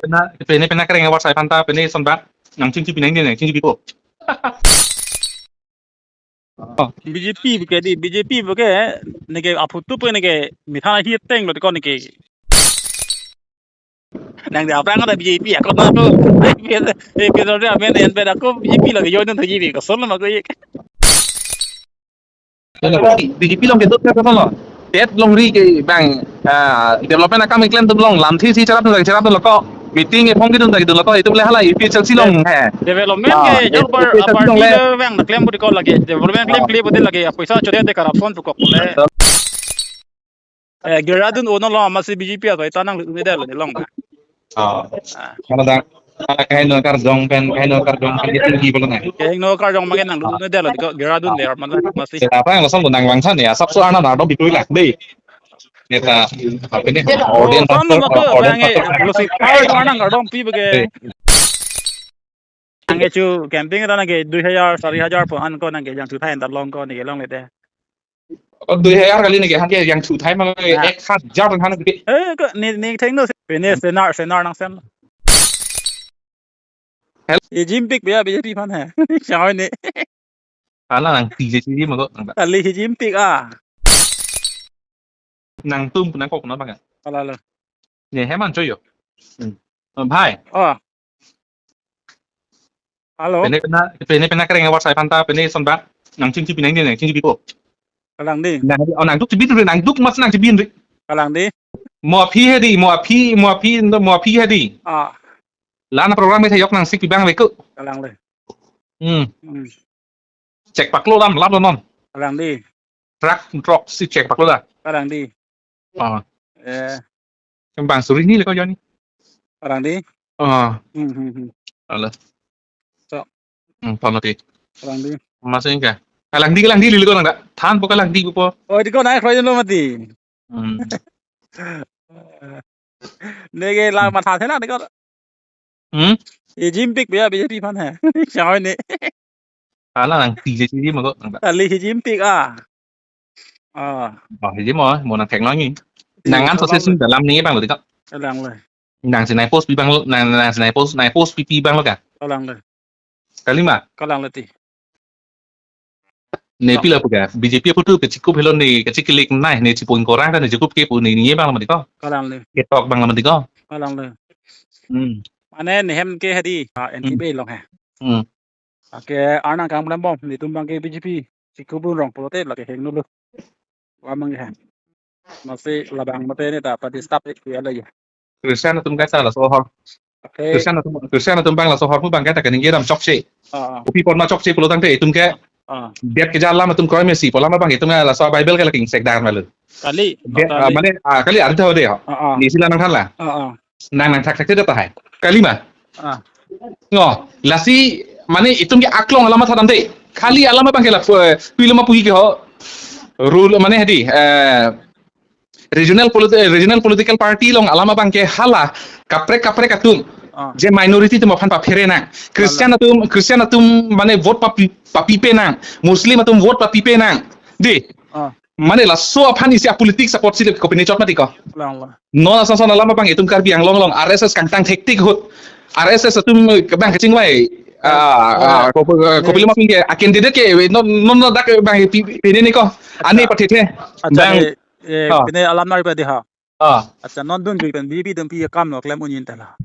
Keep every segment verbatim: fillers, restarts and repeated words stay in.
Pena, pene, pena kereng awar sai phanta, pene son bak. Nang chingki pinang din, nang chingki pipo. Oh. B J P ke di, B J P ke, neke aphutu pe neke, mithan ahi teng lo ko neke. Nang di aphrang ada B J P, ako na ako, eh, ke, eh, ke, amen, en beda ako B J P lagi join tu G B, ko solo ma ko ye. B J P along kedo kata lo. Tet longri ke bang, ah, development akam keklem atum along lamthe si cherapdun, cherapdun lo ko. Meeting ephong kedun, kedun lo ko. Itum le hala A P H L C along he. Development ah, ke jor par A P H L C along party le. Le bang na klem budi ko lagi. Development klem ah, klem budi lagi. Paisa chode te corruption tu ko le. Eh, Dehradun uno lo, masi B J P atoi ta nanglut-un-e det lo, ne long ba. Oh. Ah. Kalau dak, ah, kaheno karjong pen, kaheno karjong pen itu di belum ya? Kaheno karjong makin nanglut-un-e det lo, ko Dehradun le, mana, masi. Apa yang kosong nang bangsa nih, asap so anak nado betul lah, deh. Kita, apa ini, oh, audience son factor, lo mako, audience bang, factor. Lo si, ah, itu anak ngarong pi bage. Eh. Nang ke chu campaign ta nang ke dui hajar, sari hajar pu an ko nang ke jangthu thai ta long ko nang ke longle te. Oh, dui hajar kali nang ke han ke jangthu thai ma ke ah, ek hajar han ke. Eh, ko ne, ne thengno si. Pene senar, senar nang sem. Hel- Ejimpik bhaiya B J P aphan he. Chawai ne. Hala nang ti je chi ma ko nang ta. Kali Ejimpik ah. Nangtum nang kok na bang. Hala lo. Ne heman choyo. Hmm. Oh, bhai. Oh. Hello. Pene pena, pene pena kereng awar sai phanta, pene son bak. Nang chingki pinang din, nang chingki pipo. Kalang di. Nang, oh, nang duk chibi dun, nang duk mas nang chibi dun. Kalang di. Mo aphi he di, mo aphi, mo aphi, mo aphi he di. Ah. Lana program ke yok nang sik pibang le ko. Kalang le. Hmm. Hmm. Check paklo dam, lap lo non. Kalang di. Truck, truck si check paklo da. Kalang di. Ah. Eh. Kembang suri ni le ko joni. Kalang di. Ah. Hmm, hmm, hmm. Alo. So. Hmm, pamati. Kalang di. Masih enggak? Kalang di, kalang di, lili ko nang da. Than po kalang di po. Oh, di ko nai kroy lo mati. Hmm. Neke la matha thena neke. Hmm? Ejimpik bhaiya B J P aphan he. Chawai ne. Hala nang ti je chi ma ko nang ta. Kali Ejimpik ah. Ah. Oh, Ejim mo, mo nang thek nang ni. Ti nang an kalang sose le. Sim dalam ni bang lo di ko. Kalang le. Nang sinai post pi bang lo, nang, nang sinai post, nai post pi pi bang lo ka. Kalang le. Kali ma? Kalang le ti. Ne pila pu ka, B J P aphutu kachikup helo ne kachikilik nai ne chipon korang ta ne chikup ke pu ne ne bang lamadi ko. Kalang le. Ketok bang lamadi ko. Kalang le. Hmm. Mane ne hem ke hadi, ah, Hmm. N T B long he. Hmm. Ake arnang kang bulan bom, netum bang ke B J P, chikup rong pulote lake heng nulu. Wa mang he. Masi labang mate ne ta pati stop ya la ya. Christian atum kaisa laso ahor. Oke. Christian atum, Christian atum bang laso ahormu bang kaita kaningje dam chokche. Ah, ah. Kopi apot ma chokche pulo tangte itum ke ah. Biat keja alam atum kroimesi pu alam abang itum laso Bible ke lake ingsek dar malu. Kali, biat, ah, kali. Mane, ah, kali ada tahu deh. Ah, ah. Ni sila nang thanla. Ah, ah. Nang nang thakthak te tahai. Kali ma. Ah. Ngo, lasi mane itum ke aklong alam tha dam deh. Kali alam abang ke la, eh, pilo ma puji ke ho. Rule mane hadi, eh, regional politi-, regional political party along alam abang ke hala kaprek kaprek atum ah. Je minority atum aphan paphere nang. Christian atum, Christian atum mane vote papi, papipe nang. Muslim atum vote papipe nang. Di. Ah. Mane laso aphan isi a politics support si le kopine chot mati ko. Lang lang. Non ason son alam abang itum Karbi Anglong along R S S kangtang thektik ahut. R S S atum kebang kachingvai. Ah, ah, ah, kopi, kopi lima pinggir. A candidate ke non non non dak bang pi, pi, pine ni ko. Ane accha. Pathethe. Accha, bang. Eh, eh, ah. Pine alam nari padi ha. Ah. Accha, non dun jui pen B J P dun pi akam lo klem un'e tela.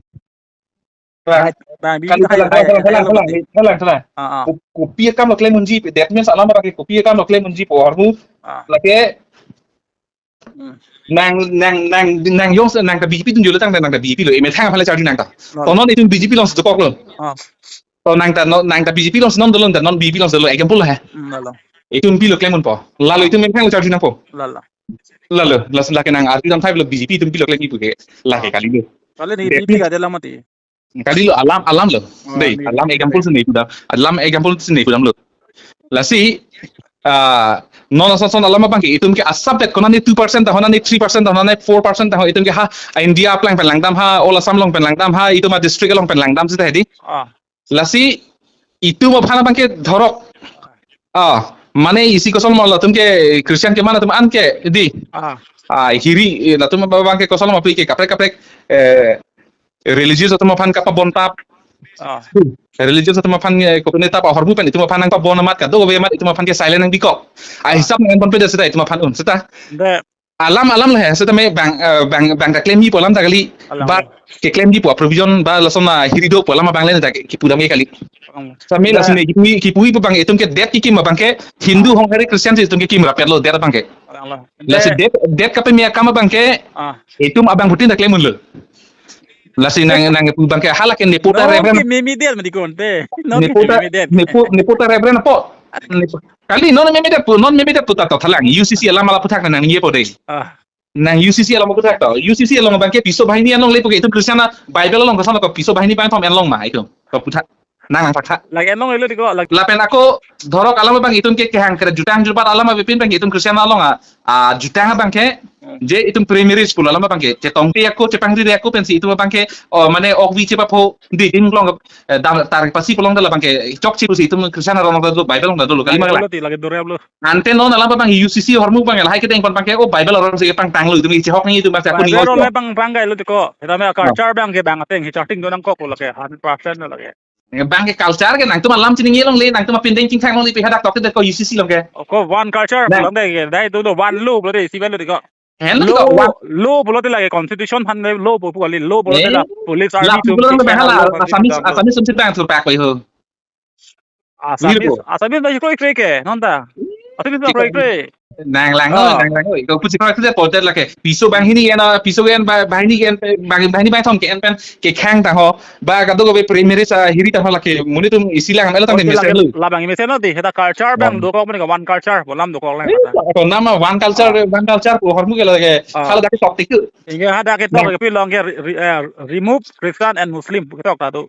Bang, bang, B J P kali, hai, hai, hai, hai, hai, hai, hai. Ah, ah. Ko-, kopi akam lo klem unji, that means alam abang ke kopi akam lo klem unji pu ahormu. Ah. Lake Hmm. Nang, nang, nang, nang jong se, nang ta B J P atum jolo tang, nang ta B J P lo, emethang aphan le charju nang ta. Lalo. To non itum B J P along si dokok lo. Ah. To nang ta, no, nang ta B J P along si non dolo, ta non B J P along si dolo, example he. Hmm, lalo. Itum pilo klem unpo. Lalo itum emethang lo charju nangpo. Lalo. Lalo, lasi lake nang arju dam thai lo B J P atum pilo klemji pu ke. Lake ah. Kali lo. Kali ni that B J P means ka dalam mati. Kali lo alam, alam lo. Oh, dei, ni, alam example si ne pudam. Alam example si ne pudam lo. Lasi, ah, non ason son alam abang ke, itum ke asap det konane two percent ta, konane three percent ta, konane four percent ta, itum ke ha, India aplang pen langdam ha, all Assam along pen langdam ha, itum a district along pen langdam sita hedi. Ah. Lasi, itum aphan abang ke dhorok. Ah, mane isi kosol mo latum ke Christian ke mana tum an ke, di. Ah. Ah, hiri, eh, latum abang ke kosol mo pi ke kaprek kaprek, eh, religious atum aphan kapabontap. Ah. Religious atum aphan, eh, kopine tap ahormu pen itum aphan nangpabon amat kadokave amat itum aphan ke silent nangbikok. Ah. Ahisap nangponpe det seta itum aphan un seta. De. Alam alam le seta me bang, eh, bang, bang ta klemji pu alam ta kali. Alam. Ba keklem di pu provision ba lason ahiri do pu alam abang le ta kipu dam ke kali. Alam. Sami. De. Lason ne kipu, kipu pu abang itum ke det kikim abang ke Hindu hong hari Christian si itum kikim rapet lo det abang ke. Alam. Lasi de. Det, det kapeme akam abang ke. Ah. Itum abangphutin ta klem unlo. Lasi nang, nang pu abang ke hala ke nepo ta. Non reverend. Ke meme det mati ko ante. Non ke nepo ta, meme det. Nepo, nepo ta reverend apo. Nepo. Kali non meme det pu, non meme det pu ta tothalang. U C C alam ala aphuthak nangji po de. Ah. Nang U C C alam aphuthak to. U C C alam abang ke piso banghini along le pu ke itum Christian a Bible along koson ko piso banghini bangthom along ma itum. Ko aphuthak. Nang nang thakthak. Lake along ilo tiko, lake. Lapen ako dhorok alam abang itum ke kehang kere jutang jubat alam abang pin abang itum Christian along a, a jutang abang ke, hmm, je itum preliminaries pulo alam abang ke chetongte ako chepangrire ako pensi itum abang ke, o mane okvi chepapho di dim long, eh, dam tar pasi pulo dal abang ke chokche pusi itum Christian along do Bible along do lo kali. Lake magla. Ilo ti, lake dore ablo. Ante non alam abang U C C ahormu abang lahai kedeng pon abang ke, o Bible along si pangtanglo itum ichehok ni itum abang si ako ni. Bible along le pangtang ga ilo tiko. Kita me. Oh. Culture abang ke bang ateng, he charting do nangkok lo lake, hundred percent lo lake. Bang ke culture ke nangtum alam chiningje longle, nangtum apindeng chingthang longle, pi hadak tok te ko U C C along ke. Ko one culture. Nang. Pulo de ke, dai tu do one law pulo de, civil law de ko. Hen lo law, ko one. Law pulo de lake constitution aphan law pu pu kali, law pulo de. Eh. La police, la army pu pulo de hala, Assamese, Assamese sumsi bang thurpak ko ho. Assamese, Assamese ba kroi kroi ke, non ta. Assamese ba kroi kroi. Nang lang. Oh. Nang lang. Ko pusi kroi kroi pote lake. Piso banghini en, piso en ba, banghini en, bang, banghini bangthom ke en pen kekhang ta ho. Ba kadokave preliminaries ahiri ta ho lake. Monit atum isi lang, elo tang. Oh, de lake mesen lo. Labang mesen lo di. Heta culture abang. One. Dokok mene one culture. Bolam dokok lang. Eh, kata. Ko nama one culture, ah, one culture ko ahormu ke lake. Ah. Hala dak tok tik. Inge hadak ke tok. Nang. Ke pilong ke re-, re-, eh, remove Christian and Muslim. Tok ta tu.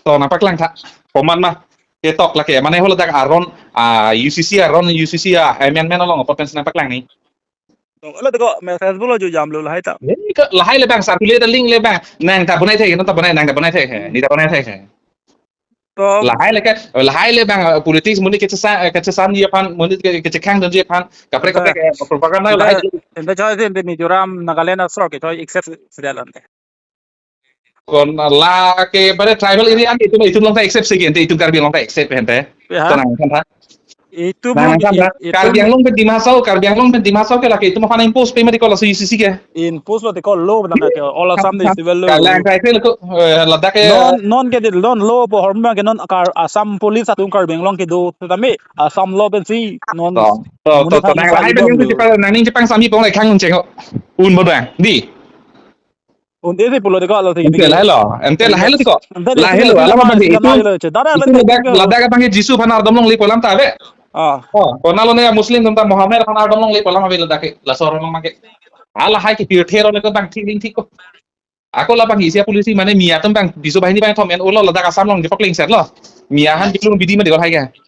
To nangpaklang tha. Komat ma ketok lake. Mane holo dak aron, ah, U C C aron, U C C a amendment along apot pensi nangpaklang ni. To, lo tiko message bulo ju jam lo lahai ta. Ni ke lahai le bang, circulate link le bang. Nang ta bonai thek, nang ta bonai, nang ta bonai thek. Hmm. Ni ta bonai thek. To. Lahai le ke, lahai le bang, eh, politics monit kechesa-, eh, kechesam ji aphan, monit ke, kechekhang dun ji aphan. Kaprek, kaprek, eh, propaganda lahai. Ante, ante choi si ante Mizoram, Nagaland asor ke choi accept sida lo ante. Kon lake bare tribal area ante itum, itum along ta accept si ke ante itum Karbi along ta accept ante. Ya. To nang kan tha. Itum nang along kan tha. Itum Karbi Anglong pen Dima Hasao, Karbi Anglong pen Dima Hasao ke lake itum aphan impose pe mati ko laso U C C ke. Impose lo tiko law nang ke all Assam de civil law. Kalang kai ke lo ko, eh, ladak ke. Non, non ke di non law pu ahormu ke non Kar-, Assam police atum Karbi Anglong kedo. Tetapi Assam law pensi non. To, to, to, nang lahai pen nang ning chepang sami pong le khang un cheng ho. Un bodang. Di. Ante si pulo tiko lo si. Ante lahai lo. Ante lahai lo tiko. Ante lahai lo. Alam abang ke itum, itum ladak, ladak abang ke Jisu aphan ardom longle pu alam ta ave. Ah. Oh, konat lo ne Muslim atum ta Muhammad aphan ardom longle pu alam ave ladak ke. Laso aron abang ke. Lahai ke pirthe aron ke bang thik ling thik ko. Ako labang isi a policy mane Miya atum bang piso banghini bangthom en ulo ladak Assam along jepok lengset lo. Miya aphan biklung bidi mati ko lahai ke.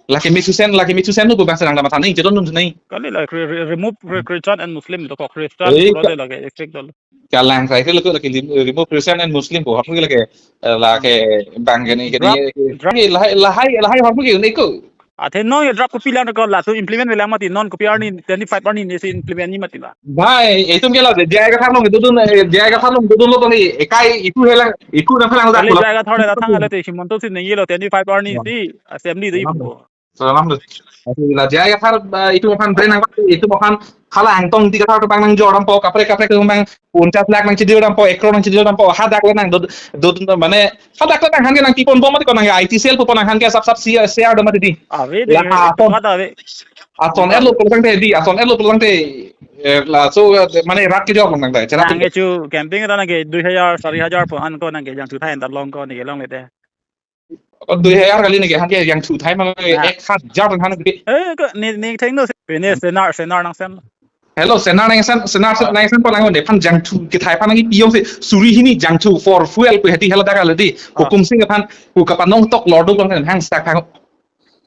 Lake mithusen, lake mithusen nu bang sedang dapat thaning, chedon nun nai. Kali la re-, re-, remove re-, Christian and Muslim to ko Christian. Eh, pulo de lake strict dolo. Kalang sai ke lo lake lim-, remove Christian and Muslim ko, hok lake, eh, lake bang ke ni ke ni. Draft, ke, draft. Ke lahai, lahai, lahai hok ke ni ko. Athe non ye draft kopi lang ko laso implement velang mati non kopi arni twenty-five arni ni si implement ni mati ba. Bhai, itum ke la J I Kathar along dodun, eh, J I Kathar along dodun lo tong ni, ekai itum helang, itum nang phalang dak. Kali J I Kathar le thang ale te Himanta si ningje lo twenty-five arni si assembly do ipo. Salam lo. Ante la J I Kathar, eh, itum aphan brain nang, itum aphan hala Angtong Ingti Kathar abang nang jor dampo, kaprek kaprek abang pon chas lak nang chedil dampo, ekro nang chedil dampo, hadak le nang dod, dod mane hadak le nang han ke nang pipon bom mati ko nang I T cell pupon nang han ke sap sap si share do mati di. Ave de, la ason, kata ave. Ason et lo pulang te di, ason et lo pulang te, eh, laso, eh, mane rat kejor long nang te. Chera nang tu. Nang ke chu camping ta nang ke dui hajar, sari hajar pu han ko nang ke jangthu thai anta long ko ni ke longle te. Ko dui hajar kali ni ke han ke jangthu thai ma. Ah. Ek hajar han ke. Eh, ko ni, ni theng no. Pine senar, senar nang sen. Hello, senar nang sen, senar, ah, nang sen ko nang de phan jangthu kethai phan nang pi jongsi suri hini jangthu for fuel pu heti hela daga le di. Ah. Hukum Singh aphan ku kapanong tok lordu bang hang sak thang.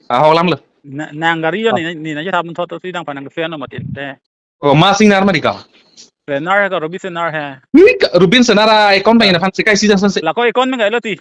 Ah, ho alam lo. Na, nang gari yo ni, ni na je thap thot si nang phan nang sen no mati te. Oh, ma senar mati ka. Senar he ka, Rubin senar he. Ni ka, Rubin senar a account bang ina phan sekai si jang sen se. La ko account me ka lo ti.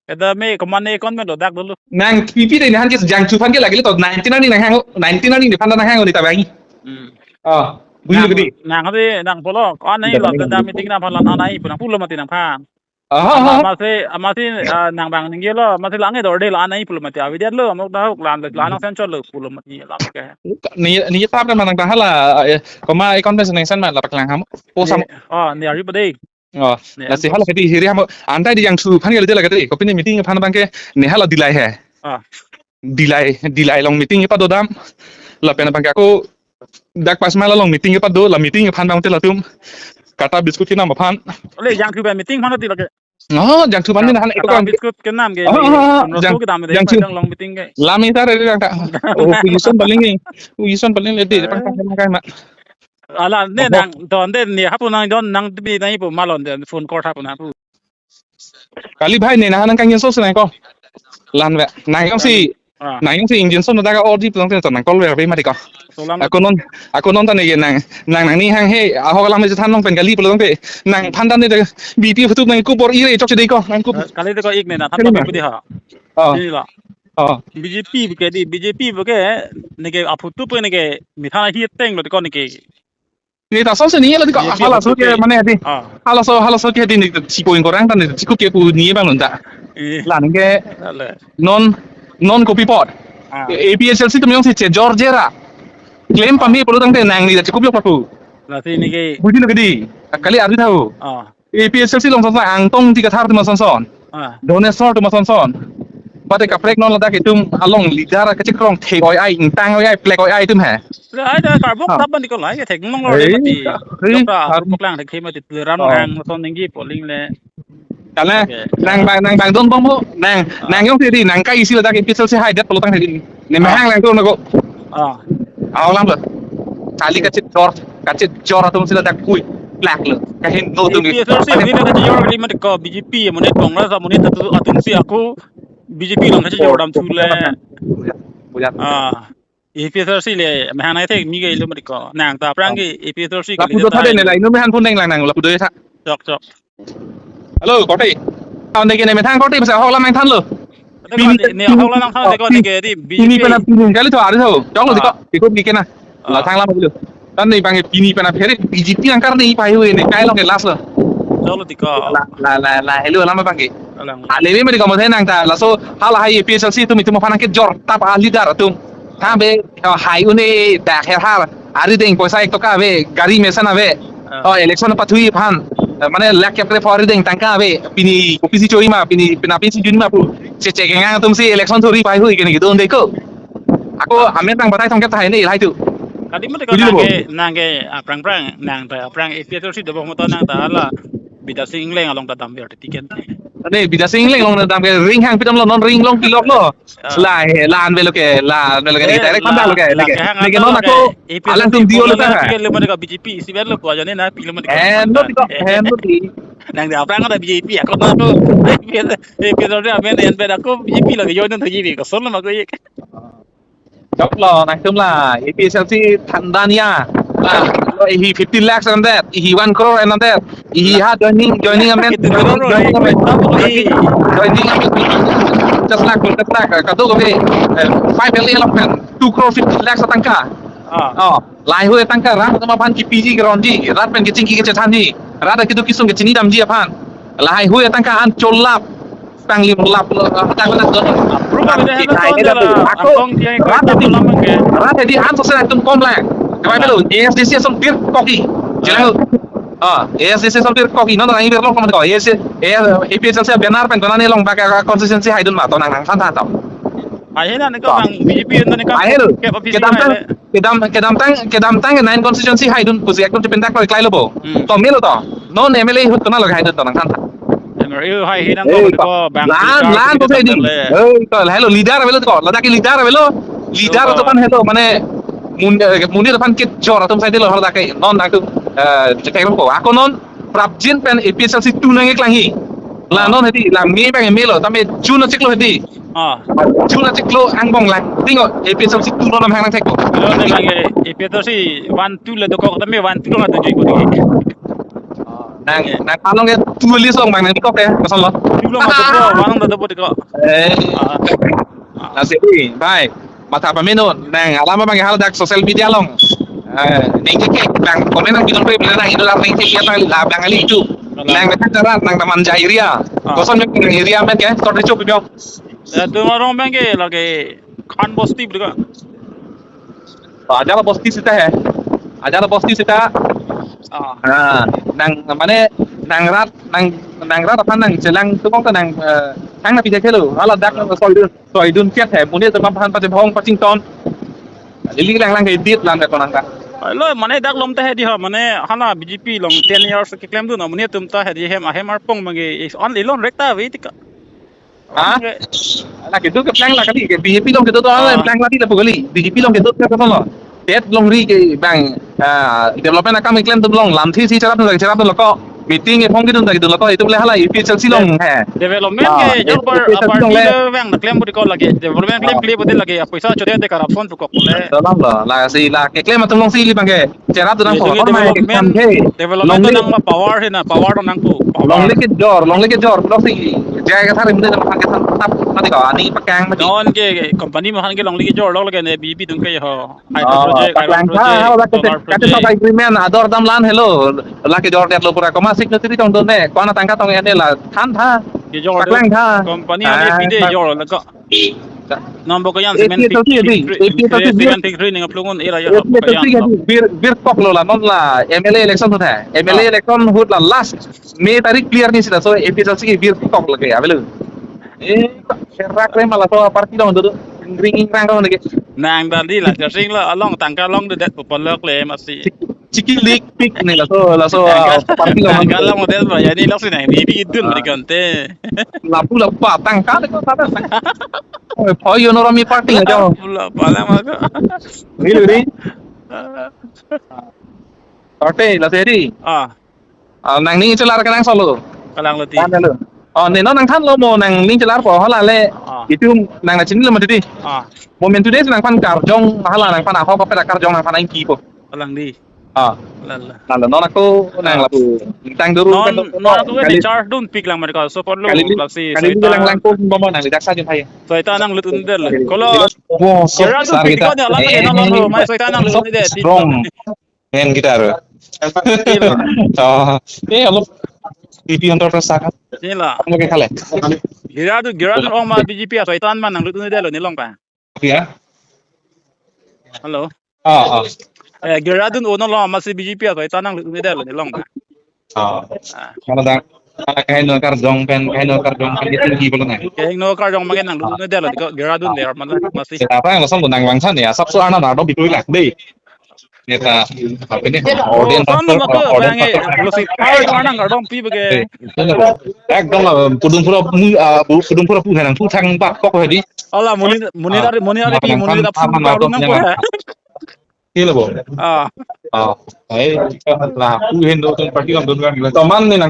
Eda me komat ne account me lo dak dolo. Nang pipi de ni han ke jangthu phan ke lagi le to nineteen ani nang hang, nineteen ani ni phan nang hang ni ta bang. Hmm. Ah, bui lo di. Nang, nang ade nang pulo. Ko ani lo ke da meeting nang phan lan ani pu nang pulo mati nang phan. Aha, aha. Amatsi, amatsi, ah, nang bang ningjelo, amatsi lang-e dorde la-an nangji pulo mati, avedetlo, amok dahok lan, lan nang sen chotlo pulo mati, lam ke. Ni, ni tap kan manang tahala, eh, koma e conference neng sen ma lapak lang ham. Po sam. Ni, oh, ni ari pa dei. Oh, ni lasi an hala kedi hiri ham, anta di jangthu aphan kali de la kedi, kopine meeting aphan abang ke, ni hala delay he. Ah. Delay, delay along meeting kepadodam. Lapen abang ke ako dak Pasma along meeting kepado, la meeting aphan abang te latum. Kata biscuit kenam aphan. Ole jangthu pen meeting aphan ti lake. Oh, jangthu aphan ni nahan eko kata kan. Biscuit kenam ke. Oh, oh, oh, jang-, kedam de jangthu. Jang long meeting ke. Lami tar de jang ta. Oh, position paling ni. Position paling le de, eh, pang pang kai ma. Ala ne. Oh, nang don de ne hapu nang don nang bi nang ipu malon de phone call hapu na pu. Kali bhai ne nahan nang kangin so senai ko. Lan ve. Nang yong si. Ah. Nang yong si engine so na daga ordi pulang ten nang call ve ve mati ko. Solam. Ako non, ako non ta ne nang, nang nangning hanghe, ahok alam je than long pen kali pulang pe. Nangphan ta ne de B P phutup nang kupor ire chok si dei ko. Nang kup. Eh, kali de ko ik ne na thap. Kali ma? Pudi ha. Oh. Sini la. Oh. B J P ke di, B J P ke neke aphutup neke methang hi teng lo ko neke. Ni ta son se ni la di ko, B J P halaso ke aphutup ke mane di. Ah. Halaso, halaso ke di ni si ko ingkorang ta ni si ko ke pu ni bang lun ta. Eh. Lan ke. Ale. Non, non kopi apot. Ah. A P H L C atum yong si chejor jera. Claim pame pulo tangte nang ni da chikup yok papu. Lasi neke. Budi lo ke di. Kali ardi tau. Ah. A P H L C along sasa Angtong Ingti Kathar atum ason son. Ah. Donesor atum ason son. Bate kaprek non ladak itum along leader kachekrong thek oi-ai, ingtang oi-ai, plek oi-ai itum he. Ai da karbok. Ah. Tap ban di ko lai ke thek nong lo. Hei, de mati. Hei, dokta karbok. Karbok lang thek mati ram. Oh. Hang son ninggi polling le. Kala, oke. Nang bang, nang bang don bom ho, nang, ah, nang yong tiri, nang kai isi ladak A P H L C hai det pulo tangte di. Ne, ah, mahang lang tu nako. Ah. Aw lang ba. Kali kachit jor, kachit jor atum si ladak pui. Plak lo. Kahin no tum. A P H L C ini na kachit jor kali mati ko B J P, monit Congress, monit atum, atum si ako B J P along kachit jor dam chule. Bujat. Ah. A P H L C le, mahang nai thek mi ke ilo mati ko. Nang ta aphrang ke A P H L C ke lapu do tha de ne lai, no mahang phone deng lang nang, lapu do tha. Chok, chok. Hello, korte. Aun de ke ne methang korte, basa ahok alam nangthan lo. Ate pini, ko ne, ne ahok alam nangthan, oh, de ko ne ke di, pini B J P. Pini pena pini kali tho, ari tho. Chok lo di ko, ah, di ko ni ke na. Ah. La thang lam lo. Tan ne bang pini pena phere B J P angkar ne pai hui ne, kai long ke last lo. Chok lo di ko. La, la, la, la, hello, alam bang ke. Alam. Ale be mari ko mo the nang ta, laso, hala hai A P H L C atum itum aphan ke jor, tap a leader atum. Tha be, oh, hai un-e dak her har. Arideng poisa ek toka ave, gari mesen ave. Ah. Oh, election pathui aphan. Eh, mane lakh kep kre pho arideng tangka ave. Pini kopisi choi ma, pini pina pisi jun ma pu. Che che kengang atum si election thori pai hui kene kidon de ko. Ako amen tang batai thongkep tahai ne ilhai tu. Kali mati ko. Budi lo nang bo. Ke, nang ke aphrang phrang, nang ta aphrang A P H L C dobok moto nang ta hala Bidya Sing Engleng along ta dam ber ticket. Ane Bidya Sing Engleng along dam ke ring hang pitam lo non ring long pilok lo. Ah. La he, la an velo ke, la an velo ke, eh, direct la, panda lo ke, la leke. Ke hang leke ato non lo ako, ke, A P H L C alang tum dio lo ta. Ke lo mati ko B J P, isi ber lo ko aja ne na, pi lo mati ko. Eh, no tiko, eh, no ti. Nang di aphrang ada B J P, ako na ako, A P H L C amen, en ber ako B J P lagi, yo nang B J P, ko son lo ma ko ye. Chok lo, nangtum la, A P H L C thandan ya. La, ihi fifteen lakhs and that, ihi one crore and that. Ihi ha joining, joining amen, fifteen crore joining amen, joining amen. Just like, just like, kado ko be, eh, five L A along pen, two crore fifteen lakhs atangka. Ah. Oh, laheihui atangka rat atum aphan kepiji keronji, rat pen kechingki kechethanji, rat keduk kesung kechini damji aphan. Laheihui atangka an cholap, panglim lap lo, tang na don. Approve ave de, kita ini dah tu. Aku, rat tadi, rat tadi an sose atum kom lang. Kemai belo, A S D C ason pirkok-i. Jelas. Ah, A S D C ason pirkok-i. Non, non, ini pirkok, non, A S D C, A P H L C banner pen, kona ne long bak constituency haidun ma, to nang nangthan tha to. Ahe na ne ko bang B J P na ne ko. Ahe lo. Ke office kedam na tang, le. Kedam, kedamtang, kedamtang ke nine constituency haidun pusi ekdom chependak lo klai lo bo. Hmm. To melo to. Non M L A ahut kona lo haidun to nangthan tha. M L A hai hinang. Eh, ko, ko bang lan, lan ko sai di. Eh, ko, hello, leader avelo ko. Ladak ke leader avelo. Leader to kan hello, mane mun, eh, munir aphan kejor atum sai di lo har dak ke. Non dak tu, eh, chetek ko. Ako non prapjin pen A P H L C two nangkeklangji. La non hedi, la me bang me lo, tame June achiklo hedi. Ah. June achiklo angbong lang. Tingo, A P H L C two lo lam hang nang thek ko. Lo ne bang A P H L C one two le dokok, tame one two lo ngat tujuh ko di. Nang, nang along ke two list ong bang nang dikok ya, kosong lo. Two lo ngat dokok, one lo dokok dikok. Eh. Ah. Nasi, bye. Matha pameno, nang alam abang haladak social media along. Eh, neng ke bang komen nang bidon pe bidon nang indo lam neng ke iya nang la bang ali itu. Kalang. Nang methang cherat, nang ta Manja area. Ah. Koson nang area amen ke, sot recho pibiong. Eh, tu marong bang ke lake Khan Bosti beli ka. Ajala Bosti sita hai. Ajala Bosti sita. Ah. Ah, nang mane nang rat, nang, nang rat aphan nang chelang tu kong ta nang, eh, thang na pija kelo. Hala dak nang soidun, soidun kiat hai. Muni tu aphan pachebhong pachington. Ili lang lang ke dit lang ke tonang ka. Lo mane dak lom ta hai di ha, mane hala B J P along ten years keklem dun, muni atum ta hai di hem ahem arpong mangge is only lon rek ta ave ti ka. Ha? Lake tu keplang la kali, ke B J P along kedo to, ah, plang la di lapu kali. B J P along kedo ke koson lo. Tet longri ke bang, ah, development akam keklem atum along lamthe si cherat atum, cherat atum lo ko. Meeting ephong kedun ta kedun lo ko. Itum le hala A P H L C along hai. Development, ah, ke jor bar A P H L C along party le. Le bang na klem budi ko lake. Development klem, ah, klem budi lake. Poisa chode de corruption pu kok le. Dalam lo. Lasi la keklem atum along si ili bang ke. Cherat atum nang. Ye, power jadi ma development, kan he. Development longle nang ma power he na, power nang pu, power. Longle kejor, longle kejor, pulo si. Jai kathar imde nang pakai san tap, mati kau, ani pakang mati. Non ke, ke, company ma han ke longle kejor, lok lake ne, B P dung ke ho. Hydro, oh, project, hydro, paklang tha, project, halo, lake solar kate project. Sab agreement, ador dam lan helo. Lake jor det lo pura, koma signatory tong done, kona tangka tong ene la, than tha. Kejor paklang tha. Company ah, ane pide jor la ko. Nang Bokajan cement factory, A P H L C di, factory, A P H L C di, cement factory ning aplungun era ya, A P H L C Bokajan di, bir, birkok lo la, non la M L A election ahut hai. M L A, ah, election ahut la last May tarik clear ni sila, so A P H L C ke birkok lake, avelo. Eh, serak le mala so party dong tu, ring ring rang dong lake. Nang dan di la, jasing la, along tangka along de det pu palak le masi. Chiki lik pik ni laso, laso, ah, party lo. Tangka along de ba, ya ni lok si nang, ni bi idun, ah, mari kante. Lapu lapu patang kali ko tata. Oh, yo noromi party aja. Pula pala maka. Ni luri. Party la seri. Ah. Ah, nang ning chelar kenang solo. Kalang lo ti. Kan lo. Oh, ne non nang than lo mo nang ning chelar po hala le. Ah. Itum nang na chini lo mati ti. Ah. Moment today nangphan karjong hala nangphan ahok kape karjong nangphan nangkipo. Kalang di. Ah. Lala. Lala, non ako nang, ah, lapu. Tang duru non, kan, non ako kali charge dun pik lang mereka. So perlu kali, lasi kali soitan lang lang ko bombo nang dak sa jun hai. Soitan nanglut un-edetlo. Kolo. Wow, so Gerard dun besar pik kita. Ko ni alam lagi, eh, non, non, eh, mai soitan nanglut un-edet. Strong. Main gitar. Iya. Oh, eh, alop B P Enterprise kan. Sini la. Kamu ke kale. Gerard dun, Gerard dun ong ma B J P asoitan ma nanglut un-edetlo nilong pa. Ya. Halo. Oh, oh. Eh, Gerard dun ono lo masi B J P asoitan nanglut un-edetlo nilong pa. Oh. Ah. Kalau dak, kalau kaheno karjong pen, kaheno karjong pen itu di belum ya? Kaheno karjong makin nanglut un-edetlo, ko Gerard dun le, mana masih. Apa yang langsung nang bangsa ni, asap so anak nado betul lah, deh. Neta, apa ni? Audience factor, audience factor. Lo si, ah, mana nangkardom pi bagi. Eh, itu lah, ekdom la, pudun pura, ah, pudun pura pu henang, pu thang bat kok hedi. Ala, muni, muni, ah, dari, muni, dari, muni, nang dari, pun, nang baru nang nang pura. Kilo bo. Ah. Ah. Ai, la, pu hendo tun party lam dun kan. Toman ni nang